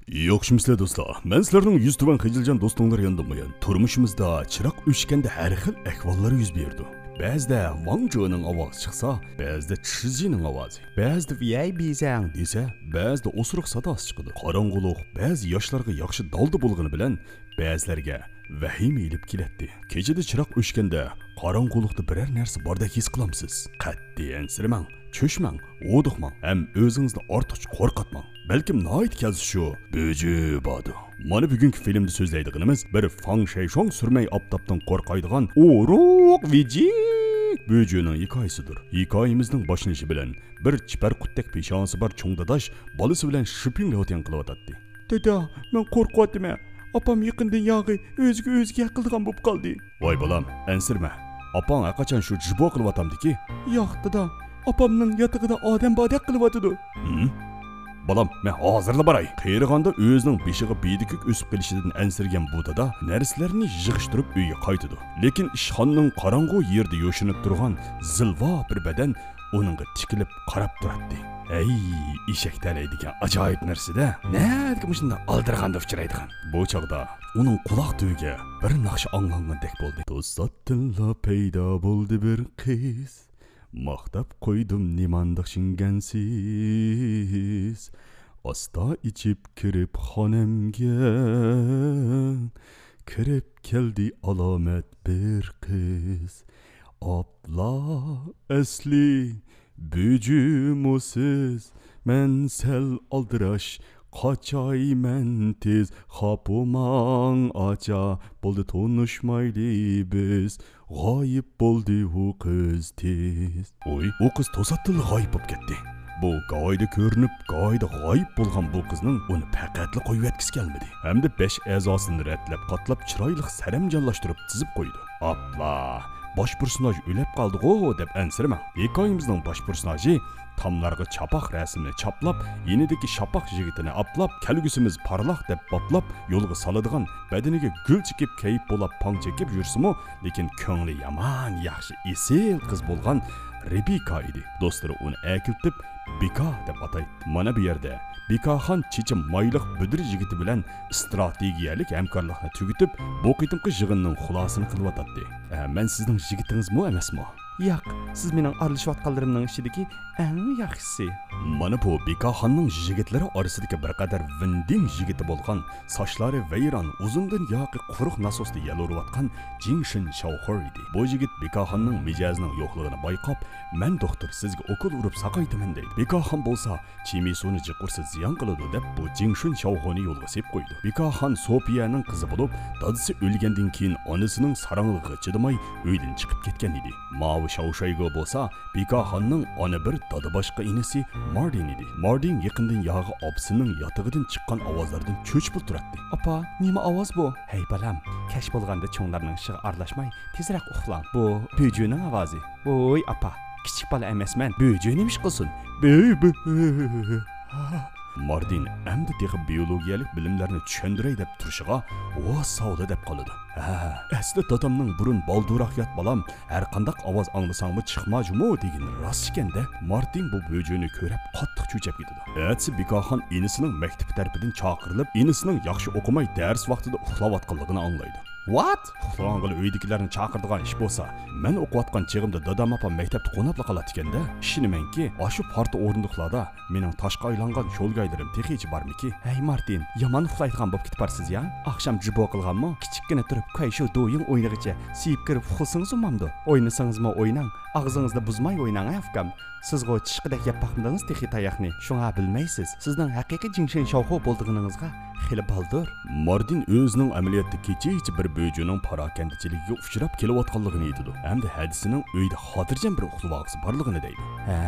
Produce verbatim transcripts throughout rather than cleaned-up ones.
ياخشىمۇسىلەر دوستلار؟ مەن سىلەرنىڭ يۈزى تۆۋەن خىجىلجان دوستۇڭلار ياندىمايان. تۇرمۇشىمىزدا چىراغ ئۆچكەندە ھەر خىل ئەھۋاللار يۈز بېرىدۇ. بەزىدە ۋاڭ جۇنىڭ ئاۋازى چىقسا، بەزىدە چىزىنىڭ ئاۋازى، بەزىدە ۋىيەي بىزەڭ دېسە، بەزىدە ئوسۇرۇق ساداسى چىقىدۇ. قاراڭغۇلۇق بەزى ياشلارغا ياخشى دالدا بولغىنى بىلەن، بەزىلەرگە ۋەھىمە ئېلىپ كېلەتتى. كېچىدە چىراغ ئۆچكەندە، قاراڭغۇلۇقتا بىرەر نەرسە باردەك ھېس قىلامسىز؟ قەتئىي ئەنسىرىمەڭ، چۆچمەڭ، ھودۇقماڭ ھەم ئۆزىڭىزنى ئارتۇقچە قورقۇتماڭ. بەلكىم ناھايىتى كەلسە شۇ بۆجۈ باردۇ. مانا بۈگۈنكى فىلىمدا سۆزلەيدىغىنىمىز بىر فاڭ شەيشۇاڭ سۈرمەي ئاپتاپتىن قورقايدىغان ئورۇق ۋىجىك بۆجۈنىڭ ھېكايىسىدۇر. ھېكايىمىزنىڭ باشلىنىشى بىلەن بىر چىپەر قۇتتەك پېشانىسى بار چوڭ داداش بالىسى بىلەن شىپىڭلياۋتيەن قىلىۋاتاتتى. دادا، مەن قورقۇۋاتىمەن. ئاپام يېقىندىن ياغى ئۆزىگە ئۆزى يەق قىلىدىغان بولۇپ قالدى. ۋاي بالام، ئەنسىرىمە. ئاپاڭ ھەرقاچان شۇ جىبو قىلىۋاتامدىكى. ياق، دادا. ئاپامنىڭ ياتىقىدا ئادەم باردەك قىلىۋاتىدۇ. ھىم؟ بالام، مەن ھازىرلا باراي. قېرىغاندا ئۆزىنىڭ بېشىغا بىدىكۈك ئۆسۈپ قېلىشىدىن ئەنسىرىگەن بۇ دادا نەرسىلەرنى يىغىشتۇرۇپ ئۆيگە قايتىدۇ. لېكىن ئىشخانىنىڭ قاراڭغۇ يېرىدە يوشۇرۇنۇپ تۇرغان زىلۋا بىر بەدەن ئۇنىڭغا تىكىلىپ قاراپ تۇراتتى. ھەي، ئېشەك تەلەيدىكەن ئاجايىپ نەرسىدە. نەدىكى مۇشۇنداق ئالدىرىغاندا ئۇچرايدىغان؟ بۇ چاغدا ئۇنىڭ قۇلاق تۈۋىگە بىر ناخشا ئاڭلانغاندەك بولدى. توساتتىنلا پەيدا بولدى بىر قىز. ماختاپ قويدۇم نېمانداق شىڭگەنسىز. ئاستا ئېچىپ كىرىپ خانەمگە، كىرىپ كەلدى ئالامەت بىر قىز. ئاپلا ئەسلى بۈجۈمۇ سىز، مەن سەل ئالدىراش، قاچاي مەن تېز، خاپا بولماڭ ئاچا، بولدى تونۇشمايلى بىز، غايىب بولدى ئۇ قىز تېز. ۋوي، ئۇ قىز توساتتىنلا غايىب بولۇپ كەتتى. بۇ گاۋايدا كۆرۈنۈپ، گاۋايدا غايىب بولغان بۇ قىزنىڭ ئۇنى پەقەتلا قويۇۋەتكۈسى كەلمىدى. ھەمدە بەش ئەزاسىنى رەتلەپ، قاتلاپ، چىرايلىق سەرەمجانلاشتۇرۇپ تىزىپ قويىدۇ. ئاپلا، باش پېرسوناژ ئۆلۈپ قالدىغۇ دەپ ئەنسىرىمەڭ. ھېكايىمىزنىڭ باش پېرسوناژى تاملارغا چاپاق رەسىمنى چاپلاپ، يېنىدىكى شاپاق يىگىتىنى ئاپلاپ، كەلگۈسىمىز پارلاق دەپ باپلاپ، يولغا سالىدىغان، بەدىنىگە گۈل چېكىپ، كەيپ بولاپ، پاڭ چېكىپ يۈرسىمۇ، لېكىن كۆڭلى يامان ياخشى، ئېسىل قىز بولغان رېبېكا ئىدى. دوستلىرى ئۇنى ئەركىلىتىپ، بېكا دەپ ئاتايتتى. مانا بۇ يەردە بېكاخان چېچى مايلىق بۈدرە يىگىتى بىلەن ئىستراتېگىيەلىك ھەمكارلىقنى تۈگىتىپ، بۇ قېتىمقى يىغىننىڭ خۇلاسىنى قىلىۋاتاتتى. ئە، مەن سىزنىڭ يىگىتىڭىزمۇ ئەمەسمۇ؟ ياق، سىز مېنىڭ ئارىلىشىۋاتقانلىرىمنىڭ ئىچىدىكى ئەڭ ياخشىسى. مانا بۇ بېكاخاننىڭ يىگىتلىرى ئارىسىدىكى بىر قەدەر ۋىندىڭ يىگىتى بولغان، ساچلىرى ۋەيران، ئۇزۇندىن ياقى قۇرۇق ناسوستا يەل ئۇرۇۋاتقان جىڭشىن شاۋخۇ ئىدى. بۇ يىگىت بېكاخاننىڭ مىجەزىنىڭ يوقلۇقىنى بايقاپ، مەن دوختۇر، سىزگە ئوكۇل ئۇرۇپ ساقايتىمەن دەيدۇ. بېكاخان بولسا، چىمىسۇنى جىق ئۇرسا زىيان قىلىدۇ دەپ، بۇ جىڭشىن شاۋخۇنى يولغا سېلىپ قويىدۇ. بېكاخان سوپىيەنىڭ قىزى بولۇپ، دادىسى ئۆلگەندىن كېيىن ئانىسىنىڭ ساراڭلىقىغا چىدىماي ئۆيدىن چىقىپ كەتكەن ئىدى. ماۋۇ شاۋشايگو بولسا بېكاخاننىڭ ئانا بىر دادا باشقا ئىنىسى ماردىن ئىدى. ماردىن يېقىندىن ياغى ئاپىسىنىڭ ياتىقىدىن چىققان ئاۋازلاردىن چۆچۈپلا تۇراتتى. ئاپا، نېمە ئاۋاز بۇ؟ ھەي بالام، كەچ بولغاندا چوڭلارنىڭ ئىشىغا ئارىلاشماي تېزرەك ئۇخلاڭ. بۇ بۆجۈنىڭ ئاۋازى. ۋوي ئاپا، كىچىك بالا ئەمەسمەن، بۆجۈ نېمە ئىش قىلسۇن؟ بۆ، بۆ. ماردىن ئەمدى تېخى بىيولوگىيەلىك بىلىملەرنى چۈشەندۈرەي دەپ تۇرۇشىغا، ۋا ساۋلا دەپ قالىدۇ. ھە، ئەسلى دادامنىڭ بۇرۇن بالدۇراق يات بالام، ھەرقانداق ئاۋاز ئاڭلىساڭمۇ چىقما جۇمۇ دېگىنى راست ئىكەن-دە. مارتىن بۇ بۆجۈنى كۆرۈپ قاتتىق چۆچەپ كېتىدۇ. ئەتىسى بىكاخان ئىنىسىنىڭ مەكتىپى تەرىپىدىن چاقىرىلىپ، ئىنىسىنىڭ ياخشى ئوقۇماي دەرس ۋاقتىدا ئۇخلاۋاتقانلىقىنى ئاڭلايدۇ. ۋات؟ ئۇخلىغانغىلا ئۆيدىكىلەرنى چاقىرىدىغان ئىش بولسا، مەن ئوقۇۋاتقان چېغىمدا دادام ئاپام مەكتەپتە قوناپلا قالاتتىكەن-دە. ئىشىنىمەنكى، ئاشۇ پارتا ئورۇندۇقلاردا مېنىڭ تاشقا ئايلانغان شولگايلىرىم تېخىچە بارمىكى؟ ھەي مارتىن، يامان ئۇخلايدىغان بولۇپ كېتىپارسىز يا. ئاخشام جۇبو قىلغانمۇ؟ كىچىككىنە تۇرۇپ كايشۇ دويىڭ ئوينىغىچە سىيىپ كىرىپ ئۇخلىسىڭىز بولمامدۇ؟ ئوينىسىڭىزمۇ ئويناڭ، ئاغزىڭىزنى بۇزماي ئويناڭ ھە ئۇكام. سىزغۇ چىشقىدەك يەپ باقمىدىڭىز تېخى تاياقنى، شۇڭا بىلمەيسىز. سىزنىڭ ھەقىقىي جىڭشىن شاۋخۇ بولىدىغىنىڭىزغا خېلى بالدۇر. ماردىن ئۆزىنىڭ ئەمەلىيەتتە كېچىچە بىر بۆجۈنىڭ پاراكەندىچىلىكىگە ئۇچراپ كېلىۋاتقانلىقىنى ئېيتىدۇ ھەمدە ھەدىسىنىڭ ئۆيدە خاتىرجەم بىر ئۇخلىۋالغۇسى بارلىقىنى دەيدۇ. ھە،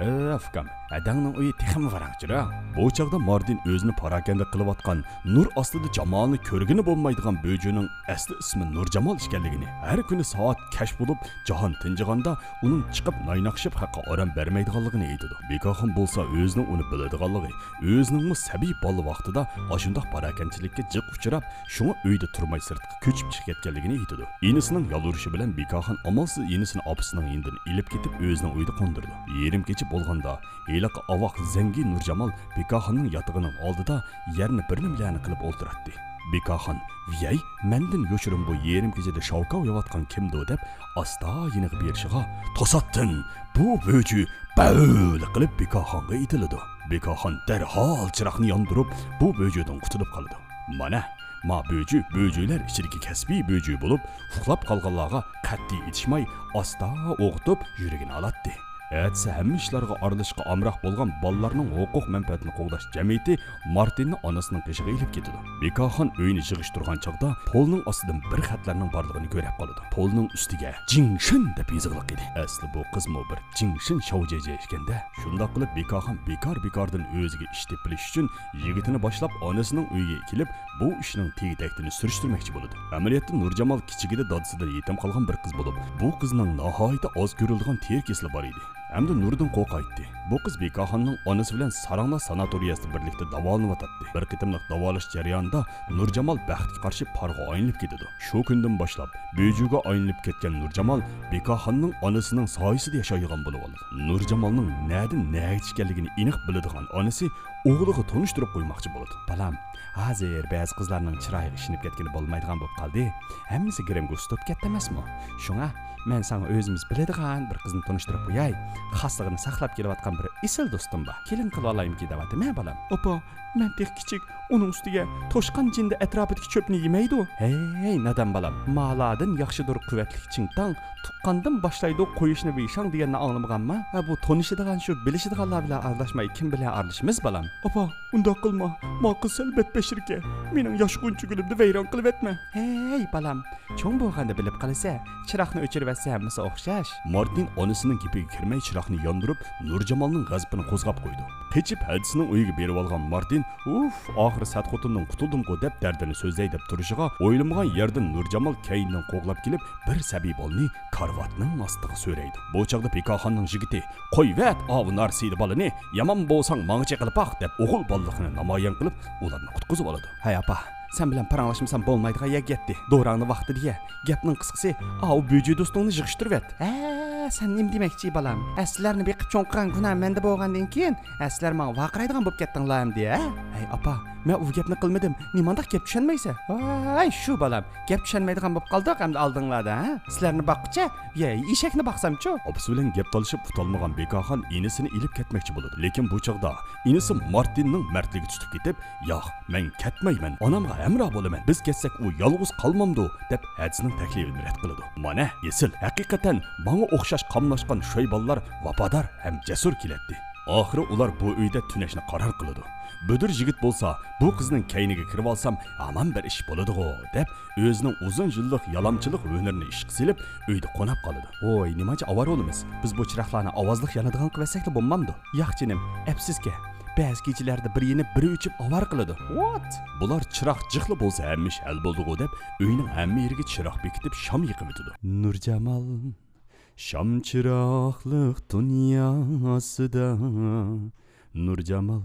ئە، ئۇكام، ھەدەڭنىڭ ئۆيى تېخىمۇ ۋاراڭ-چۇرۇڭ. بۇ چاغدا ماردىن ئۆزىنى پاراكەندە قىلىۋاتقان نۇر ئاستىدا جامالنى كۆرگىلى بولمايدىغان بۆجۈنىڭ ئەسلى ئىسمى نۇرجامال ئىكەنلىكىنى، ھەر كۈنى سائەت كەچ بولۇپ، جاھان تىنجىغاندا ئۇنىڭ چىقىپ نايناق شېپىققا ئارام بەرمەيدىغانلىقىنى ئېيتىدۇ. بىكاخان بولسا ئۆزىنىڭ ئۇنى بىلىدىغانلىقى، ئۆزىنىڭمۇ سەبىي بالا ۋاقتىدا ئاش شۇنداق پاراكەندىچىلىككە جىق ئۇچراپ، شۇڭا ئۆيدە تۇرماي سىرتقا كۆچۈپ چىقىپ كەتكەنلىكىنى ئېيتىدۇ. ئىنىسىنىڭ يالۋۇرۇشى بىلەن بىكارخان ئامالسىز ئىنىسىنى ئاپىسىنىڭ يېنىدىن ئېلىپ كېتىپ، ئۆزىنىڭ ئۆيىدە قوندۇرىدۇ. يېرىم كېچە بولغاندا، ھېلىقى ئاۋاق زەڭگى نۇرجامال بىكارخاننىڭ ياتىقىنىڭ ئالدىدا يەرنى بىر نېمىلەرنى قىلىپ ئولتۇراتتى. بىكارخان، ۋىيەي، مەندىن يوشۇرۇن بۇ يېرىم كېچىدە شاۋكاۋ يەۋاتقان كىمدۇ دەپ ئاستا يېنىغا بېرىشىغا، توساتتىن بۇ بۆجۈ بەۋلا قىلىپ بىكارخانغا ئېتىلىدۇ. بىكارخان دەرھال چىراغنى ياندۇرۇپ، بۇ بۆجۈدىن قۇتۇلۇپ قالىدۇ. مانا، ما بۆجۈ بۆجۈلەر ئىچىدىكى كەسپىي بۆجۈ بولۇپ، ئۇخلاپ قالغانلارغا قەتئىي ئېتىشماي، ئاستا ئوغۇتۇپ يۈرىكىنى ئالاتتى. ئەتىسى ھەممە ئىشلارغا ئارىلىشىشقا ئامراق بولغان بالىلارنىڭ ھوقۇق مەنپەئەتىنى قوغداش جەمئىيىتى مارتىننى ئانىسىنىڭ قېشىغا ئېلىپ كېتىدۇ. بىكارخان ئۆينى يىغىشتۇرغان چاغدا پولنىڭ ئاستىدىن بىر خەتلەرنىڭ بارلىقىنى كۆرۈپ قالىدۇ. پولنىڭ ئۈستىگە جىڭشىن دەپ يېزىقلىق ئىدى. ئەسلى بۇ قىزمۇ بىر جىڭشىن شاۋجيەجيە ئىكەن-دە. شۇنداق قىلىپ بىكارخان بىكار-بىكاردىن ئۆزىگە ئىش تېپىۋېلىش ئۈچۈن يىگىتىنى باشلاپ ئانىسىنىڭ ئۆيىگە كېلىپ، بۇ ئىشنىڭ تېگى-تەكتىنى سۈرۈشتۈرمەكچى بولىدۇ. ئەمەلىيەتتە نۇرجامال كىچىكىدە دادىسىدىن يېتىم قالغان بىر قىز بولۇپ، بۇ قىزنىڭ ناھايىتى ئاز كۆرۈلىدىغان تېرە كېسىلى بار ئىدى. ئەمدى نۇردىن قورقايتتى. بۇ قىز بىكارخاننىڭ ئانىسى بىلەن ساراڭلار ساناتورىيەسىدە بىرلىكتە داۋالىنىۋاتاتتى. بىر قېتىملىق داۋالاش جەريانىدا نۇرجامال بەختكە قارشى پارغا ئايلىنىپ كېتىدۇ. شۇ كۈندىن باشلاپ بۆجۈگە ئايلىنىپ كەتكەن نۇرجامال بىكارخاننىڭ ئانىسىنىڭ سايىسىدا ياشايدىغان بولۇۋالىدۇ. نۇرجامالنىڭ نەدىن نەگىچە ئىكەنلىكىنى ئېنىق بىلىدىغان ئانىسى ئوغلىغا تونۇشتۇرۇپ قويماقچى بولىدۇ. بالام، ھازىر بەزى قىزلارنىڭ چىرايىغا ئىشىنىپ كەتكىلى بولمايدىغان بولۇپ قالدى. ھەممىسى گىرىمگە ئۇستاپ كەتتى ئەمەسمۇ؟ شۇڭا مەن ساڭا ئۆزىمىز بىلىدىغان بىر قىزنى تونۇشتۇرۇپ قوياي. خاسلىقىنى ساقلاپ كېلىۋاتقان بىر ئېسىل دوستۇم بار. كېلىن قىلىۋالايمىكىن دەۋاتىمەن، بالام. ئوپا، مەن تېخى كىچىك، ئۇنىڭ ئۈستىگە توشقان جىندە ئەتراپىدىكى چۆپنى يېمەيدۇ. ھەي، نادان بالام، مالاردىن ياخشىدۇر قۇۋۋەتلىك چىڭتاڭ، تۇغقاندىن باشلايدۇ قويۇشنى ۋېيشاڭ دېگەننى ئاڭلىمىغانما؟ ھە، بۇ تونۇشىدىغان شۇ بىلىشىدىغانلار بىلەن ئارىلاشماي كىم بىلەن ئارىلىشىمىز، بالام؟ ئاپا، ئۇنداق قىلما، ما قىز سەل بەتبەشىرىكەن. مېنىڭ ياش غۇنچە گۈلۈمنى ۋەيران قىلىۋەتمە. ھەي، بالام، چوڭ بولغاندا بىلىپ قالىسەن، چىراغنى ئۆچۈرۈۋەتسە ھەممىسى ئوخشاش. مارتىن ئانىسىنىڭ گېپىگە كىرمەي چىراغنى ياندۇرۇپ، نۇرجامالنىڭ غەزىپىنى قوزغاپ قويىدۇ. قېچىپ ھەدىسىنىڭ ئۆيىگە بېرىۋالغان مارتىن، ئۇف، ئاخىرى سەت خوتۇندىن قۇتۇلدۇمغۇ دەپ دەردىنى سۆزلەي دەپ تۇرۇشىغا، ئويلىمىغان يەردىن نۇرجامال كەينىدىن قوغلاپ كېلىپ، بىر سەبىي بالىنى كارىۋاتنىڭ ئاستىغا سۆرەيدۇ. بۇ چاغدا بىكارخاننىڭ يىگىتى، قويۇۋەت ئاۋۇ نارسىدە بالىنى، يامان بولساڭ ماڭا چېقىلىپ باق دەپ ئوغۇل بالىلىقىنى نامايان قىلىپ، ئۇلارنى قۇتقۇزۇۋالىدۇ. ھەي ئاپا، سەن بىلەن پاراڭلاشمىسام بولمايدىغان يەرگە يەتتى. دوراڭنى ۋاقتىدا يە. گەپنىڭ قىسقىسى، ئاۋۇ بۆجە دوستۇڭنى يىغىشتۇرۇۋەت. ھە، سەن نېمە دېمەكچى، بالام؟ ھە، سىلەرنى بېقىپ چوڭ قىلغان گۇناھ مەندە بولغاندىن كېيىن، ھە، سىلەر ماڭا ۋارقىرايدىغان بولۇپ كەتتىڭلار ئەمدى، ھە؟ ھەي ئاپا، مەن ئۇ گەپنى قىلمىدىم. نېمانداق گەپ چۈشەنمەيسەن؟ ۋاي شۇ، بالام، گەپ چۈشەنمەيدىغان بولۇپ قالدۇق ئەمدى ئالدىڭلاردا، ھە؟ سىلەرنى باققۇچە، يە، ئېشەكنى باقسامچۇ؟ ئاپىسى بىلەن گەپ تالىشىپ پۇتالمىغان بىكارخان ئىنىسىنى ئېلىپ كەتمەكچى بولىدۇ. لېكىن بۇ چاغدا ئىنىسى مارتىننىڭ مەردلىكى تۇتۇپ كېتىپ، ياق، مەن كەتمەيمەن، ئانامغا ھەمراھ بولىمەن، بىز كەتسەك ئۇ يالغۇز قالمامدۇ دەپ ھەدىسىنىڭ تەكلىپىنى رەت قىلىدۇ. مانا، ئېسىل، ھەقىقەتەن ماڭا ئوخشاش قاملاشقان شۇ بالىلار ۋاپادار ھەم جەسۇر كېلەتتى. ئاخىرى ئۇلار بۇ ئۆيدە تۈنەشنى قارار قىلىدۇ. بۈدۈر يىگىت بولسا، بۇ قىزنىڭ كەينىگە كىرىۋالسام ھامان بىر ئىش بولىدىغۇ دەپ، ئۆزىنىڭ ئۇزۇن يىللىق يالامچىلىق ھۈنىرىنى ئىشقا سېلىپ، ئۆيدە قوناپ قالىدۇ. ۋوي، نېمانچە ئاۋارە بولىمىز؟ بىز بۇ چىراغلارنى ئاۋازلىق يانىدىغان قىلىۋەتسەكلا بولمامدۇ؟ ياق جېنىم، ئەپسىزكى، بەزى كېچىلەردە بىر يېنىپ، بىر ئۆچۈپ ئاۋارە قىلىدۇ. ۋات! بۇلار چىراغ جىقلا بولسا ھەممە ئىش ھەل بولىدىغۇ دەپ، ئۆينىڭ ھەممە يېرىگە چىراغ بېكىتىپ، شام يېقىۋېتىدۇ. نۇرجامال، شام چىراغلىق دۇنياسىدا، نۇرجامال،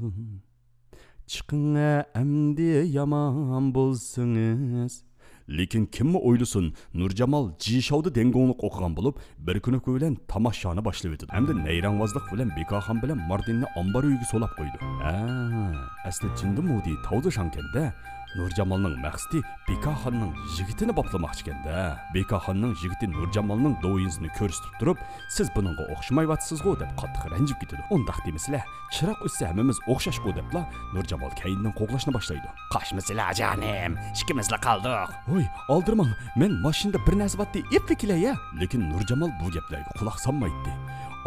چىقىڭە ئەمدى يامان بولسىڭىز. لېكىن كىممۇ ئويلىسۇن، نۇرجامال جىشاۋدا دېڭگوڭلۇق ئوقۇغان بولۇپ، بىر كۈنى كۈنى بىلەن تاماشانى باشلىۋېتىدۇ ھەمدە نەيرەڭۋازلىق بىلەن بىكارخان بىلەن مارتىننى ئامبار ئۆيىگە سولاپ قويىدۇ. ھە، ئەسلى جىندىمۇدى تاۋدا شاڭكەندە. نۇرجامالنىڭ مەقسىتى بىكارخاننىڭ يىگىتىنى باپلىماقچىكەن-دە. بىكارخاننىڭ يىگىتى نۇرجامالنىڭ دويىنسىنى كۆرسىتىپ تۇرۇپ، سىز بۇنىڭغا ئوخشىمايۋاتىسىزغۇ دەپ قاتتىق رەنجىپ كېتىدۇ. ئۇنداق دېمىسىلە، چىراغ ئۆچسە ھەممىمىز ئوخشاشقۇ دەپلا نۇرجامال كەينىدىن قوغلاشنى باشلايدۇ. قاچمىسىلە جانىم، ئىككىمىزلا قالدۇق. ھوي، ئالدىرىماڭ، مەن ماشىنىدا بىر نەرسە بارتتى، ئېپلا كېلەي يا. لېكىن نۇرجامال بۇ گەپلەرگە قۇلاق سالمايتتى.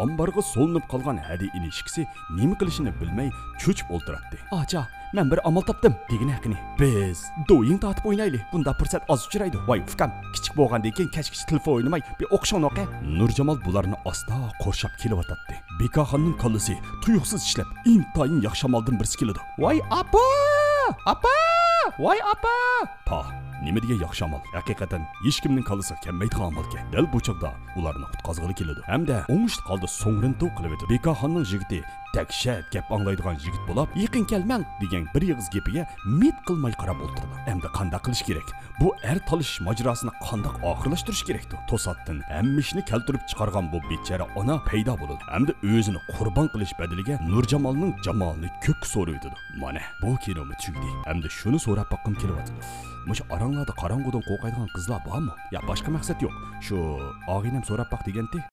ئامبارغا سولىنىپ قالغان ھەدە ئىنى ئىككىسى نېمە قىلىشىنى بىلمەي چۆچۈپ ئولتۇراتتى. ئاچا، مەن بىر ئامال تاپتىم، دېگىنە قېنى. بىز دويىڭ تارتىپ ئوينايلى، بۇنداق پۇرسەت ئاز ئۇچرايدۇ. ۋاي ئۇكام، كىچىك بولغاندىن كېيىن كەچكىچە تېلېفون ئوينىماي بىر ئوقۇشۇڭنى ئوقۇ. نۇرجامال بۇلارنى ئاستا قورشاپ كېلىۋاتاتتى. بىكارخاننىڭ كاللىسى تۇيۇقسىز ئىشلەپ، ئىنتايىن ياخشى ئامالدىن بىرسى كېلىدۇ. ۋاي ئاپا! ئاپا! ۋاي ئاپا! پاھ، نېمە دېگەن ياخشى ئامال؟ ھەقىقەتەن ھېچكىمنىڭ كاللىسىغا كەلمەيدىغان ئامالكەن. دەل بۇ چاغدا ئۇلارنى قۇتقازغىلى كېلىدۇ. ھەمدە ئوڭۇشلۇق ھالدا سوڭرىنتۇ قىلىۋېتىدۇ. بىكاھاننىڭ يىگىتى دەھشەت گەپ ئاڭلايدىغان يىگىت بولاپ، يېقىن كەلمەڭ دېگەن بىر ئېغىز گېپىگە مىت قىلماي قاراپ ئولتۇرىدۇ. ئەمدى قانداق قىلىش كېرەك؟ بۇ ئەر تالىشىش ماجىراسىنى قانداق ئاخىرلاشتۇرۇش كېرەكتۇ؟ توساتتىن ھەممە ئىشنى كەلتۈرۈپ چىقارغان بۇ بىچارە ئانا پەيدا بولىدۇ ھەمدە ئۆزىنى قۇربان قىلىش بەدىلىگە نۇرجامالنىڭ جامالىنى كۆككە سورۇۋېتىدۇ. مانا، بۇ كىنومۇ تۈگىدى. ئەمدى شۇنى سوراپ باققۇم كېلىۋاتىدۇ. مۇشۇ ئاراڭلاردا قاراڭغۇدىن قورقايدىغان قىزلار بارمۇ؟ يا باشقا مەقسەت يوق. شۇ ئاغىنەم سوراپ باق دېگەنتى.